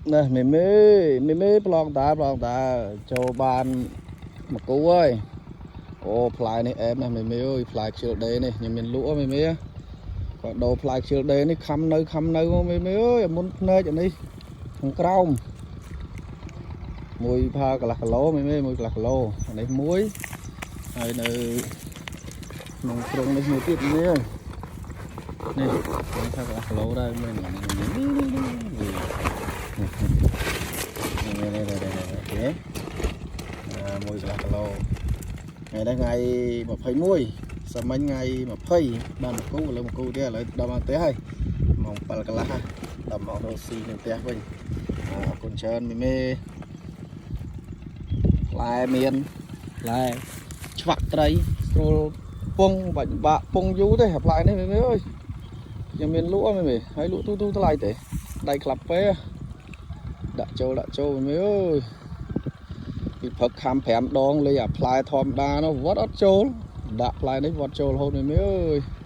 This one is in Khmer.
នេះមេមេមេមេប្លង់តាប្លង់តាចូលបានមកគូហើយអូផ្លែនេះអែមណាស់មេមេអើយផ្លែខ្ជិលដេនេះខ្ញុំមានលក់ហ៎មេមេគាត់ដូរផ្លែខ្ជិលដេនេះខំនៅខំនៅមកមេមេអើយមុនភ្នែកអានេះខាងក្រោមមួយផាកន្លះគីឡូមេមេមួយកន្លះគីឡូអានេះមួយហើយនៅក្នុងទ្រុងនេះមួយទៀតមេមេអើយនេះខ្ញុំថាកន្លះគីឡូដែរមែននេះនេះនេះនេះ នេះនេះនេះនេះនេះមួយកន្លះគីឡូថ្ងៃនេះថ្ងៃ21សាមញ្ញថ្ងៃ20បានមកគូឥឡូវមកគូទៀតឥឡូវដល់មកផ្ទះហើយម៉ោង7កន្លះហើយដល់មករកស៊ីនៅផ្ទះវិញអរគុណច្រើនមីមេផ្លែមានផ្លែឆ្វាក់ត្រីស្រួលពងបាច់បាក់ពងយូរទេអាផ្លែនេះមីមេអើយខ្ញុំមានលក់មីមេហើយលក់ទូទូថ្លៃទេដៃក្លាប់ពេដាក់ចូលដាក់ចូលមីមេអើយពីព្រឹកខំ5ដងលេងអាផ្លែធម្មតានោះវត្តអត់ចូលដាក់ផ្លែនេះវត្តចូលរហូតមីមេអើយ។